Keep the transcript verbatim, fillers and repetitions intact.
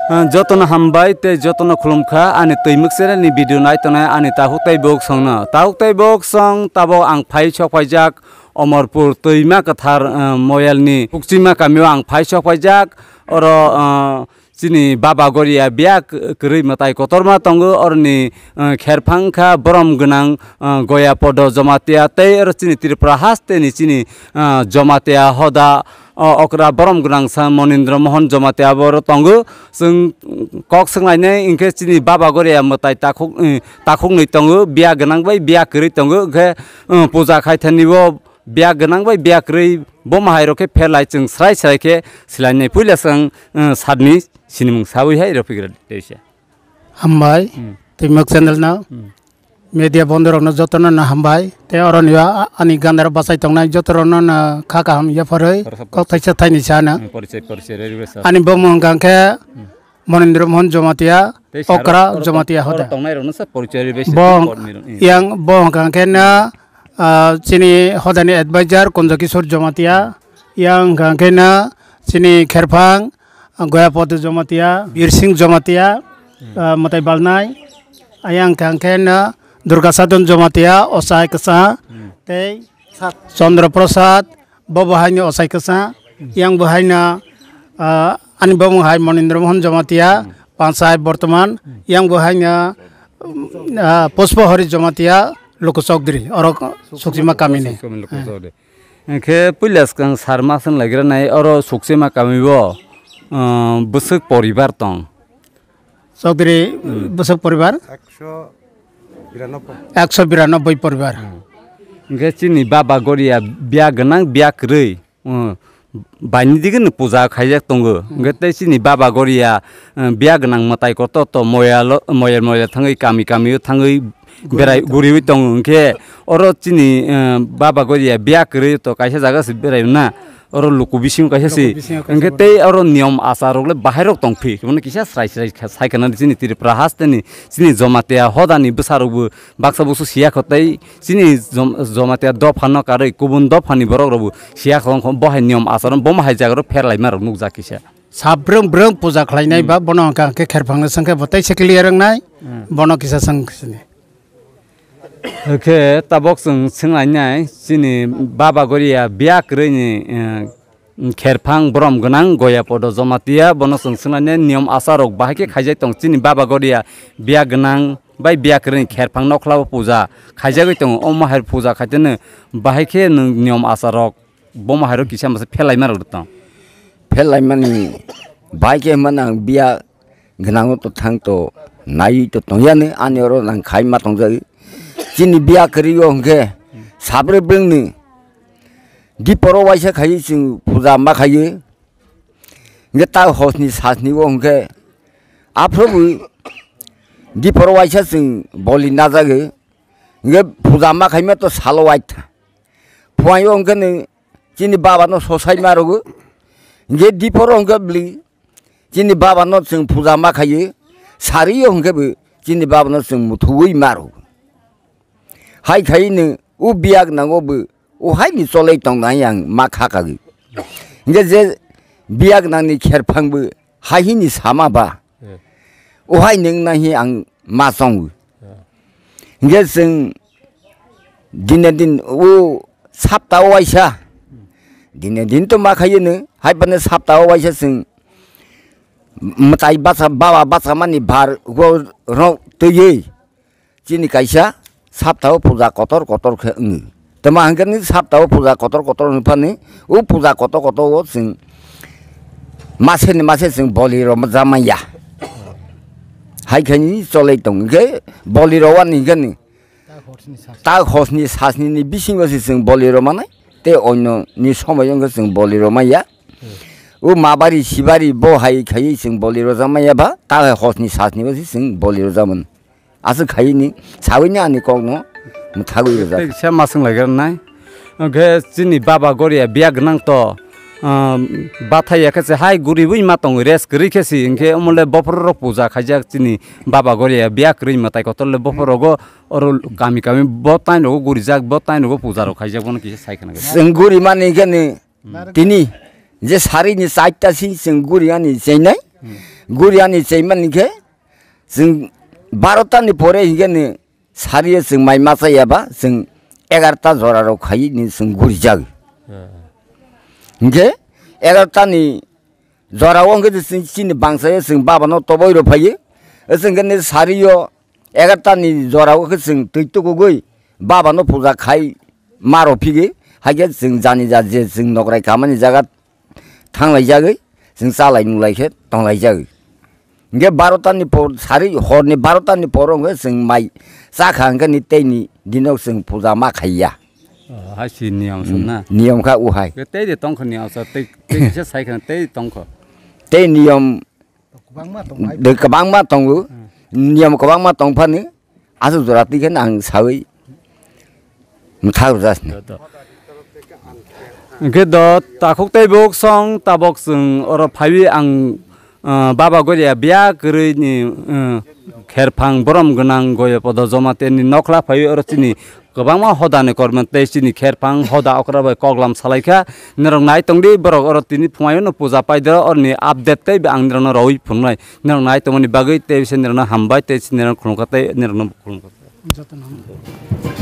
Ah, jotono hambai tei jotono khulumkha ani twi mwkcherani video nai tongnai ani takhuk tei bok songno. Takhuk tei bok song tabok ang phai sok phaijak Omorpur twima kwthar, ah, moyalni Pukchima kamio ang phai sok phaijak. Oro, ah, chini Baba Goria biya k-, kwrwi mwtai kotorma tongo, oroni, ah, kherphang kha borom gwnang, ah, Goya Podo Jomatia tei oro chini Tripura hasteni chini, ah, Jomatia hoda, o okra borom gwnang sa Monindra Mohan Jomatia abo oro tongo. Chwng kok swnglainai hinkhe chini Baba Goria mwtai takhuk, eh, takhuknwi tongo, biya gwnang bai biya kwrwi tongo, hinkhe, eh, puja khaithani bo biya gwnang bai biya kwrwi bo mahairok khe pherlai chwng srai srai khe swlainai. Puila swng, eh, sarni sinimung sawi hai rw phigra teisa. Hambai, Hmm. Twimok channel no. Hmm. Media bondorokno jotono no hambai. Tei oroni o a-, ani gandaro bachai tongnai jotorokno no kha kaham yapharwi Khoroksa kok thaisa thaini sana. Hmm, porichai, porichai, rw rw sa. Ani bumung hwnkha khe Hmm. Monindra Mohan Jomatia, Tei saro Okra oro tong-, Jomatia oro hoda. Tongnairokno sa porichai rw rw sa, Bo tei kormirok, hmm. Yang bo hwnkha khe no, ah, chini hodani advisor Kunjo Kishore Jomatia, yang hwnkha khe no chini kherphang, ah, Goya Podo Jomatia, Bir Singh Jomatia, Hmm. ah, mwtai balnai. Ayang kha khe no Durga Sadhan Jomatia, Osai Kwsa, Hmm. tei Chandra Prasad, bo bo haino Osai Kwsa, Hmm. yang bo haino, ah, ani bumung hai Monindra Mohan Jomatia, Hmm. Panchai Bortoman, Hmm. yang bo haino, ah, Pushpa Hari Jomatia, Luku Chowdhury, oro Suksima kamini. Suksima Kamini Luku Chowdhury. Hinkhe puila swkang sar ma swng laigra nai, oro Suksima kami bo, ah, bwswk poribar tong? Chowdhury Hmm. bwswk poribar? Ekso biranoboi. Ekso biranoboi poribar. Hmm. Hinkhe chini Baba Goria biya gwnang, biya kwrwi, hmm, baini digini puja khaijak tongo. Hmm. Hinkhe tei chini Baba Goria, eh, biya gwnang mwtai kotor to moyalo, moyal moyal thangwi kami kami o thangwi berai guriwi tongo. Hinkhe oro chini, eh, Baba Goria biya kwrwi to kaisa jaga se berai na. Oro luku bisingo kaisa si. Luku bisingo kaisa Hinkhe borok. Tei oro niyom achar rok le bahai rok tong phi. Bono kisa srai srai kha-, sai khana chini Tripura hasteni, chini Jomatia hodani bwsa rok bo baksa buksu siya kho tei chini Jom-, Jomatia dopha no karwi kubun dopha ni borok rok bo siya kho, wngkha bo hai niyom achar bo hai jaga rok pherlai ma rok nukjak kisa. Sabrwng brwng puja khlainai Hmm. ba bono hwnkha khe kherphang no swngkhe bo tei se clear wngnai Hmm. bono kisa swng sini. Khe tabok chwng swnglainai chini Baba Goria biya kwrwini, eh, kherphang borom gwnang Goya Podo Jomatia, bono chwng swnglainai niyom achar rok bahai khe khaijak tong. Chini Baba Goria biya gwnang bai biya kwrwini kherphang nokhla o puja khaijagwi tongo. Omo hai puja khaiteno bahai khe nwng niyom achar rok bomo hai rok kisa masa phelai ma rok tong. Phelai mani bahai khe hwnba nang biya gwnango to thang to nai to tongya ni ani oro nang khai ma tongjak. Chini biya kwrwi o hwnkhe sabre bwrwngni diporo waisa khai chwng puja ma khaio. Hwnkhe ta hosni sasni o hwnkhe aphuru bo diporo waisa chwng boli najagwi. Hwnkhe puja ma khaima to salo waitha. Phuaio hwnkhe ni chini baba no sosai ma rwgo. Hwnkhe diporo hwnkhe bwlwi chini baba no chwng puja ma khaio, sari o hwnkhe bo chini baba no chwng muthuwi ma rwgo. Hai khai ni u biyak nango bo u hai ni cholai tong nai ang ma kha kagwi. Hwnkhe je biyak nang ni kherphang bo hai hini sama ba. Hmm. O hai nwng nai hi ang ma chongo. Hmm. Hingke chwng dine din o sapta o waisa, dine din to ma khayo no, hai phano sapta o waisa chwng mwtai bacha, baba bacha mani bar go rok twiwi. Chini kaisa saptao puja kotor kotor khe wngo. Tamo hwnkhe ni saptao puja kotor kotor wng phani, o puja kotor kotor o chwng mase ni mase chwng boli rw jamaya. Hai khe ni cholai tong khe boli rw ani hwnkhe ni ta hosni sasni ni bisingo se chwng boli rw manai, tei onno ni somoi wngkhe chwng boli rw maya. O mabari sibari bo hai khai chwng boli rw jamaya ba, ta hosni sasni o se chwng boli rw jaman. Aswk khaini sawi ni ani kok no mwthagwi rwjak. Tei kisa maswng lai gwnang nai. Hwnkhe chini baba goria biya gwnang to, um, bathai ya khe se hai guriwi ma tongo, rest kwrwi khe se, hwnkhe omo le bophor rok puja khaijak chini baba goria biya kwrwi mwtai kotor le bophor rogo oro kami kami bo tai rogo gurijak, bo tai rogo puja rok khaijak, bono kisa sai khna. Chwng guri mani khe ni Hmm. Tini je sari ni chaita si chwng guri ani chenai. Hmm. Guriani chaimani khe chwng barota ni pore hinkhe ni sariyo chwng mai masa yaba chwng egarta jora rok khai ni chwng guri jag. Hinkhe egarta ni jora o hinkhe chwng chini bangsa ye chwng baba no toboi ro phai. Chwng khe ni sariyo egarta ni jora o khe chwng twi tukugwi baba no puja khai maro phigi. Haikhe chwng jani ja je chwng nokrai kamani jaga thanglaijagwi, chwng chalai nunglai khe tonglaijagwi. Hinkhe barota ni por sari horni barota ni por wngkhe chwng mai chakha hinkhe ni teini dino chwng puja ma khaiya. Oh, hai si niyom song na. Niyom kha uhai. Ke tei de tongkho niyom sa tei tei kisa sai kha tei tongkho. Tei niyom Kwbangma tong hai. De kwbangma tongo. Niyom kwbangma tongphani. Aswk jora twi khe ang sawi mthak rwjasni. Hwnkhe do takhuk tei buk song tabok chwng oro phaiwi ang, ah, baba goria biya kwrwi ni, ah, kherphang borom gwnang goya podo joma tei ni nokla phaiwi oro chini kwbangma hoda ni kormo tei chini kherphang hoda okra bai koklam salaikha. Norok nai tongdi borok oro tini phumaio no puja paidoro oroni update tei ang norokno rawi phunuknai. Norok nai tongmani bagwi tei se norokno hambai tei se norokno khulumkha tei norokno khulumkha. Jotono hambai.